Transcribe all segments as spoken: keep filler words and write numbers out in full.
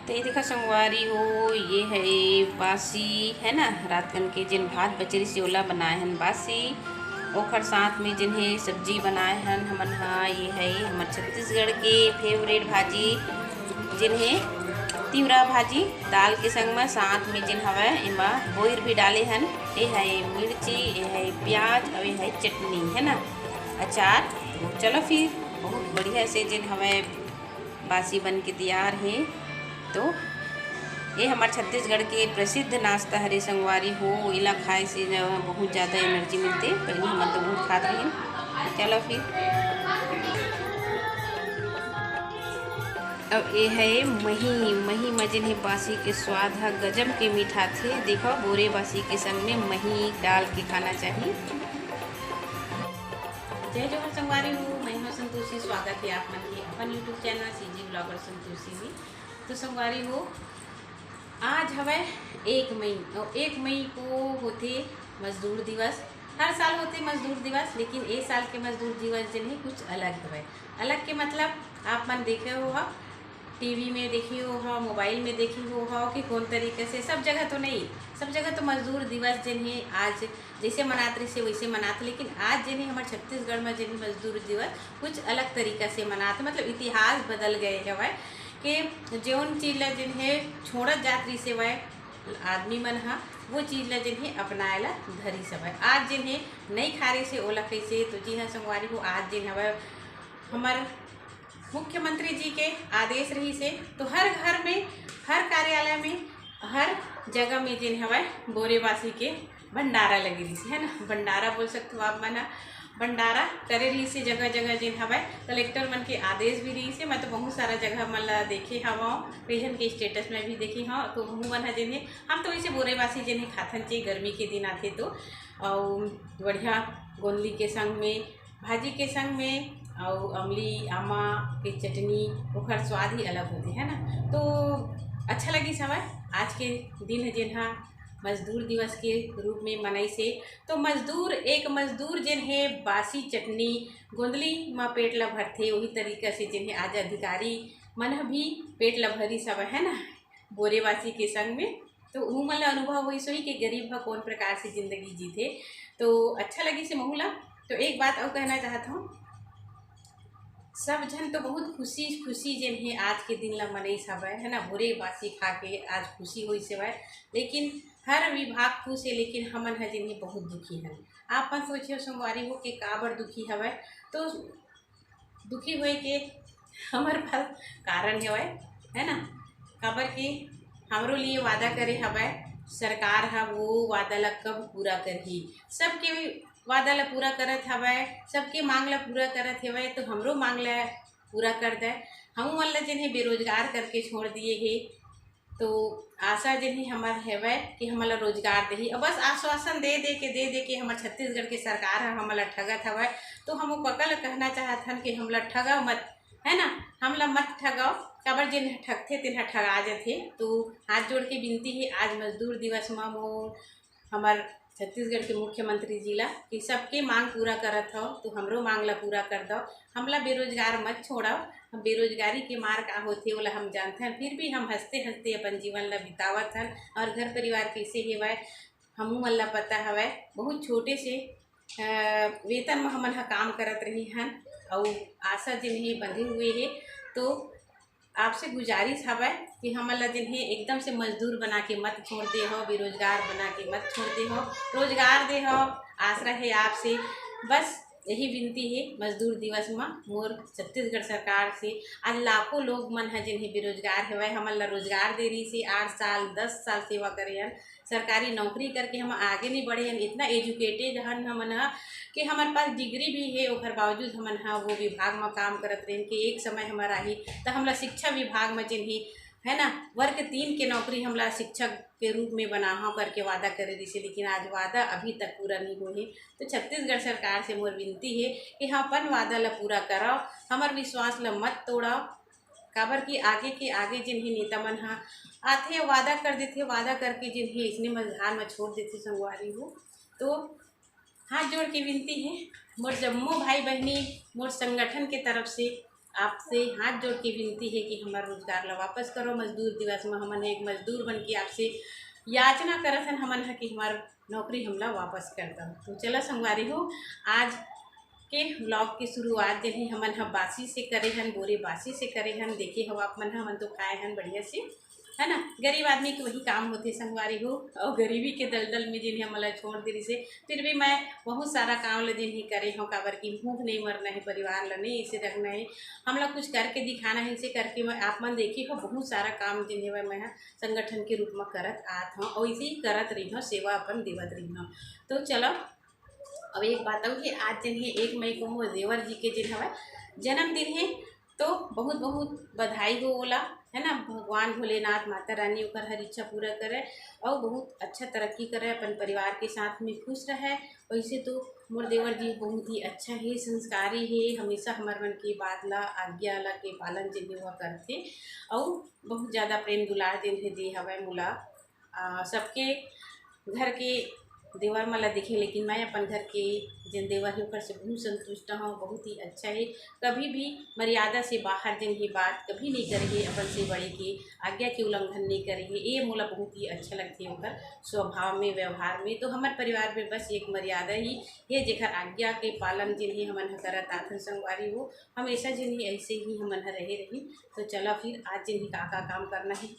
तो ये देखा संगवारी हो, ये है बासी, है ना, रात कन के जिन भात बचे रहिस हे ओला बनाए हन बासी। ओखर साथ में जिन हे सब्जी बनाए हन हमन हा, ये है हमर छत्तीसगढ़ के फेवरेट भाजी, जिन हे तिवरा भाजी दाल के संग में, साथ में जिन हवय एमा बोइर भी डाले हन। ये है मिर्ची, ये है प्याज, और ये है चटनी, है ना, अचार। तो चलो फिर, बहुत बढ़िया से जिन हवय बासी बन के तैयार हे। तो ये हमर छत्तीसगढ़ के प्रसिद्ध नाश्ता हरे संगवारी हो, एला खाए से न बहुत ज़्यादा एनर्जी मिलथे। पहले हमन तो बहुत खात रहिन। तो चलो फिर, अब ये है मही। मही म जिन हे बासी के स्वाद ह गजब के मीठा थे। देखो, बोरे बासी के संग में मही डाल के खाना चाहिए। जय जोहार संगवारी हो, मैं हूँ संतोषी। स्वागत है आप मन के अपन YouTube channel CG blogger Santoshi में। तो संगवारी हो, आज हवय एक मई, और एक मई को होथे मजदूर दिवस। हर साल होथे मजदूर दिवस, लेकिन ए साल के मजदूर दिवस जिन हे कुछ अलग हवय। अलग के मतलब आप मन देखे हो ह, टीवी में देखी हो ह, मोबाइल में देखी हो ह कि कौन तरीके से, सब जगह तो नहीं, सब जगह तो मजदूर दिवस जिन हे आज जैसे मनात रहिसे वैसे मनात, लेकिन आज जिन हे हमर छत्तीसगढ़ में जिन हे मजदूर दिवस कुछ अलग तरीका से मनात, मतलब इतिहास बदल गए हवय कि जेउन चीज ला जिन हे छोड़त जात रहिसे हवय आदमी मन ह, वो चीज ला जिन हे अपनाए ला धरिस हवय। आज जिन हे नई खारे से ओला कइसे, तो जी हाँ संगवारी हो, आज जिन हवय हमर मुख्यमंत्री जी के आदेश रहिसे, तो हर घर में, हर कार्यालय में, हर जगह में जिन हवय बोरे बासी के भंडारा लगे रहिसे, है ना, भंडारा बोल सकत हो आप मन ह। भंडारा करे रहिसे जगह जगह जिन हवय, कलेक्टर मन के आदेश भी रहिसे। मैं तो बहुत सारा जगह मन ला देखे हवं, कई झन के स्टेटस में भी देखे हवं। तो हमू मन ह जिन हे, हम तो वैसे बोरे बासी जिन हे खाथन चे, गर्मी के दिन आथे तो, अउ बढ़िया गोंदली के संग में, भाजी के संग में, अउ अमली आमा के चटनी, ओखर स्वाद ही अलग होथे, है ना। तो अच्छा लगिस हवय आज के दिन जेन ह मजदूर दिवस के रूप में मनाइस हे। तो मजदूर, एक मजदूर जेन हे बासी चटनी गोंदली म पेट ल भरथे, वही तरीका से जेन हे आज अधिकारी मन ह भी पेट ल भरिस हवय, है ना, बोरे बासी के संग में। तो उहू मन ल अनुभव होइस होही कि गरीब ह कौन प्रकार से जिंदगी जीथे। तो अच्छा लगिस हे महू ला। तो एक बात अउ कहना चाहत हूँ, सब झन तो बहुत खुशी खुशी जेन हे आज के दिन ला मनइस हवय, है ना, बोरे बासी खा के आज खुशी होइस हवय, लेकिन हर विभाग खुश हे, लेकिन हमन ह जेन हे बहुत दुखी हन। आप मन सोचियो संगवारी हो के काबर दुखी हवय, तो दुखी होए के हमर पास कारण हवय, है ना, काबर कि हमरो लिए वादा करे हवय सरकार ह, वो वादा ला कब पूरा करही? सबके वादा ला पूरा करत हवय, सबके मांग ला पूरा करत हवय, तो हमरो मांग ला पूरा कर दे। हमू मन ला जेन हे बेरोजगार करके छोड़ दिए हे, तो आशा जेन हे हमर हवय कि हमन ला रोजगार देही। अब बस आश्वासन दे दे के, दे दे के हमर छत्तीसगढ़ के सरकार ह हमन ला ठगत हवय। तो हम ओ कका ला कहना चाहत हन कि हमला ठगा मत, है ना, हमला मत ठगाओ, काबर जेन ह ठगथे तेन ह ठगा जथे। तो हाथ जोड़ के विनती हे, आज मजदूर दिवस म मोर, हमर छत्तीसगढ़ के मुख्यमंत्री जी ला कि सबके मांग पूरा करत हव, तो हमरो मांग ला पूरा कर दव, हमला बेरोजगार मत छोड़व। हम बेरोजगारी के मार का होथे, ओला हम जानथन, फिर भी हम हंसते हंसते अपन जीवन ला बितावत हन। और घर परिवार कैसे हेवय, हमू मन ला पता हवय। बहुत छोटे से, अ, वेतन म हमन ह काम करत रही हन, अउ आशा जेन हे बंधे हुए हे। तो आपसे गुजारिश हवय कि हमन ला जेन हे एकदम से मजदूर बना के मत छोड़ दे हो, बेरोजगार बना के मत छोड़ दे हो, रोजगार दे हो, आसरा हे आपसे। बस यही विनती हे। मजदूर दिवस म मोर छत्तीसगढ़ सरकार से, आज लाखों लोग मन ह जेन हे बेरोजगार हेवय, हमन ला रोजगार दे रहिस हे, आठ साल, दस साल सेवा करे हन, सरकारी नौकरी करके हम आगे नहीं बढ़े हन, इतना एजुकेटेड हन हमन ह कि हमर पास डिग्री भी हे, ओकर बावजूद हमन ह वो विभाग म काम करत रहेन कि एक समय हमर आही त हमला शिक्षा विभाग म जेन हे, है ना, वर्ग तीन के नौकरी हमला शिक्षक के रूप में बनाहव करके वादा करे रहिसे, लेकिन आज वादा अभी तक पूरा नहीं होए हे। तो छत्तीसगढ़ सरकार से मोर विनती हे कि हाँ, अपन वादा ला पूरा करव, हमर विश्वास ला मत तोड़व, काबर कि आगे के आगे जेन हे नेता मन ह आथे, वादा कर देथे, वादा करके जेन हे इसने मझधार म छोड़ देथे संगवारी हो। तो हाथ जोड़ के विनती हे मोर जम्मो भाई बहिनी, मोर संगठन के तरफ से, आपसे हाथ जोड़ के विनती हे कि हमर रोजगार ला वापस करो। मजदूर दिवस में हमन एक मजदूर बन के आपसे याचना करत हन हमन ह कि हमर नौकरी हमला वापस कर दो। तो चला संगवारी हो, आज के vlog के शुरुआत जेन हे हमन ह बासी से करे हन, बोरे बासी से करे हन। देखे हो आप मन ह, हमन तो खाए हन बढ़िया से, है ना। गरीब आदमी के वही काम होथे संगवारी हो, और गरीबी के दलदल में जेन हे हमन ला छोड़ दे रिसे। फिर भी मैं बहुत सारा काम ल जेन हे करे हूँ, काबर कि भूख नहीं मरना है, परिवार ल नहीं ऐसे रखना है, हमला कुछ करके दिखाना है। इसे करके मैं आप मन देखे हो बहुत सारा काम जेन हे मैं ह संगठन के रूप में करत आत हूँ, और इसे ही करत रही हूँ, सेवा अपन देवत रही हूँ। तो चलो अब एक बात अउ हे, आज जेन हे एक मई को मोर देवर जी के जेन हवय जन्मदिन हे, तो बहुत बहुत बधाई हो ओला, है ना। भगवान भोलेनाथ माता रानी ओकर हर इच्छा पूरा करे और बहुत अच्छा तरक्की करे, अपन परिवार के साथ में खुश रहे। वैसे तो मोर देवर जी बहुत ही अच्छा हे, संस्कारी हे, हमेशा हमर मन के बात ला, आज्ञा ला के पालन जेन हे ओहा करथे और बहुत ज़्यादा प्रेम दुलार जेन हे दे हवय मोला। आ, सबके घर के देवर मन ला देखे, लेकिन मैं अपन घर के जेन देवर हे ओकर से बहुत संतुष्ट हूँ, बहुत ही अच्छा हे। कभी भी मर्यादा से बाहर जेन हे बात कभी नहीं करे हे, अपन से बड़े के आज्ञा के उल्लंघन नहीं करे हे। ये मोला बहुत ही अच्छा लगथे ओकर स्वभाव में, व्यवहार में। तो हमर परिवार में बस एक मर्यादा ही हे, जेकर आज्ञा के पालन जेन हे हमन ह करत आथन संगवारी हो, हमेशा जेन हे ऐसे ही हमन ह रहे रही। तो चला फिर आज जेन हे का का काम करना हे,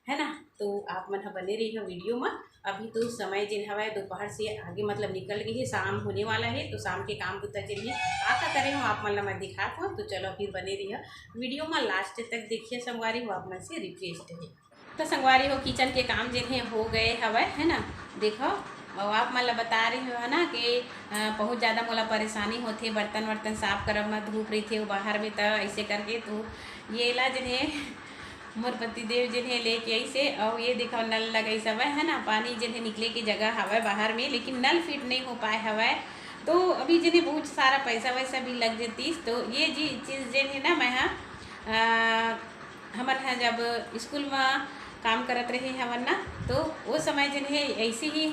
है ना। तो आप मन ह बने रही हो वीडियो में। अभी तो समय जेन हवय दोपहर से आगे, मतलब निकल गई है, शाम होने वाला है। तो शाम के काम बुता जेन हे का का करे हो आप मन ला मैं दिखात हूँ। तो चलो फिर बने रही हो वीडियो में, लास्ट तक देखिए संगवारी हो, आप मन से रिक्वेस्ट है। तो संगवारी हो किचन के काम जेन हे हो गए हवय, है ना। देखो, और आप मन ला बता रही हो, है ना, कि अ, बहुत ज़्यादा मोला परेशानी होथे बर्तन वर्तन साफ करब में, धूप रहिथे वो बाहर में, त ऐसे करके तो ये ला जेन हे मोर पतिदेव जेन हे लेके आइस हे, अउ ये देखो नल लगाइस हवय, है ना, पानी जेन हे निकले के जगह हवय बाहर में, लेकिन नल फिट नहीं हो पाए हवय। तो अभी जेन हे बहुत सारा पैसा वैसा भी लग जतिस, तो ये जी चीज़ जेन हे ना मैं ह, अ, हमन ह जब स्कूल म काम करत रहे हवन ना, तो वो समय जेन हे ऐसे ही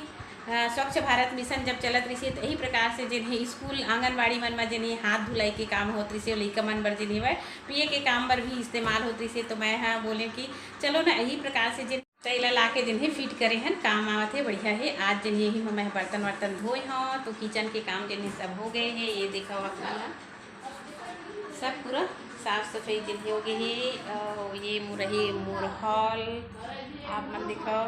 अ, स्वच्छ भारत मिशन जब चलत रहिसे, त यही प्रकार से जेन हे स्कूल, आंगनबाड़ी मन म जेन हे हाथ धुलाई के काम होत रहिसे, लइका मन बर जेन हे वह पिए के काम बर भी इस्तेमाल होत रहिसे। तो मैं ह बोले कि चलो ना, यही प्रकार से जेन तेला ला के जेन हे फिट करे हन, काम आवत हे, बढ़िया हे। आज जेन हे यही म मैं बर्तन वर्तन धोए हव, तो किचन के काम जेन हे सब हो गए हे। ये देखो आप मन ह, सब पूरा साफ सफाई जेन हे हो गए हे। अउ ये मुरही मोर हॉल आप मन देखो,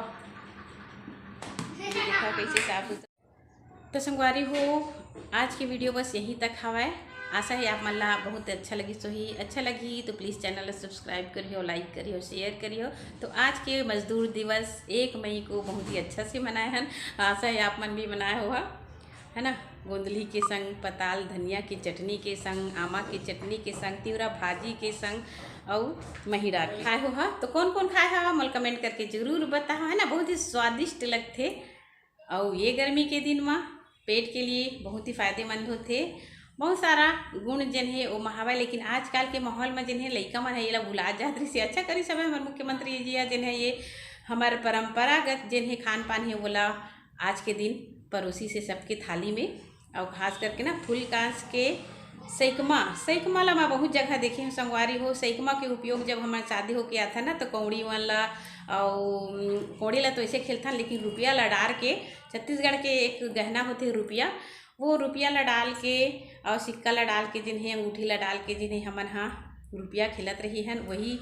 देखो कैसे साफ सुथरा। तो संगवारी हो, आज के वीडियो बस यहीं तक हवय। आशा है आप मन ला बहुत अच्छा लगिस होही। अच्छा लगही तो प्लीज चैनल ला सब्सक्राइब करियो, लाइक करियो, शेयर करियो। तो आज के मजदूर दिवस एक मई को बहुत ही अच्छा से मनाए हन। आशा है आप मन भी मनाए हो, है ना। गोंदली के संग, पताल धनिया के चटनी के संग, आमा के चटनी के संग, तिवरा भाजी के संग अउ महिरा के खाए हो हा। तो कौन कौन खाए हा मोला कमेंट करके जरूर बताओ, है ना। बहुत ही स्वादिष्ट लगथे। अउ ये गर्मी के दिन म पेट के लिए बहुत ही फायदेमंद होथे। बहुत सारा गुण जेन हे ओमा हवय, लेकिन आजकल के माहौल म जेन हे लइका मन हे एला भुला जात रहिसे। अच्छा करिस हवय हमर मुख्यमंत्री जी ह जेन हे ये हमर परंपरागत जेन हे खान पान हे ओला आज के दिन परोसी से सबके थाली में। अउ खास करके ना फूलकांस के सैकमा, सैकमा ला मैं बहुत जगह देखे हूँ संगवारी हो। सैकमा के उपयोग जब हमर शादी होके आथे ना, तो कौड़ी मन ला अउ कौड़ी ला तो ऐसे खेलथन, लेकिन रुपया ला डार के, छत्तीसगढ़ के एक गहना होथे रुपया, वो रुपया ला डाल के अउ सिक्का ला डाल के जेन हे, अंगूठी ला डाल के जेन हे, हमन हा रुपया खेलत रही हन। वही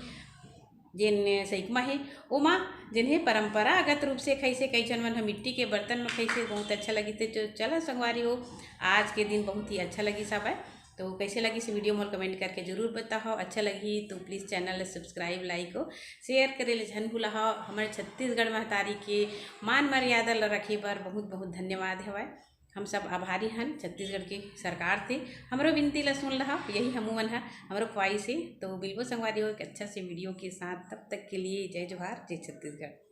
जेन सैकमा हे, ओमा जेन हे परंपरागत रूप से खाइसे, कई झन मन ह मिट्टी के बर्तन में खाइसे, बहुत अच्छा लगिस हे। तो चला संगवारी हो, आज के दिन बहुत ही अच्छा लगिस हवय। तो कैसे लगिस वीडियो मोला कमेंट करके जरूर बताओ। अच्छा लगही तो प्लीज चैनल ला सब्सक्राइब, लाइक हो, शेयर करे ले झन भूलाओ। हमर छत्तीसगढ़ महतारी के मान मर्यादा ला रखे बर बहुत बहुत धन्यवाद हवय। हम सब आभारी हन छत्तीसगढ़ के सरकार से। हमरो विनती ला सुन लहा, यही हमू मन ह, हमरो ख्वाहिश हे। तो मिलबो संगवारी हो एक अच्छा से वीडियो के साथ, तब तक के लिए जय जोहार, जय छत्तीसगढ़।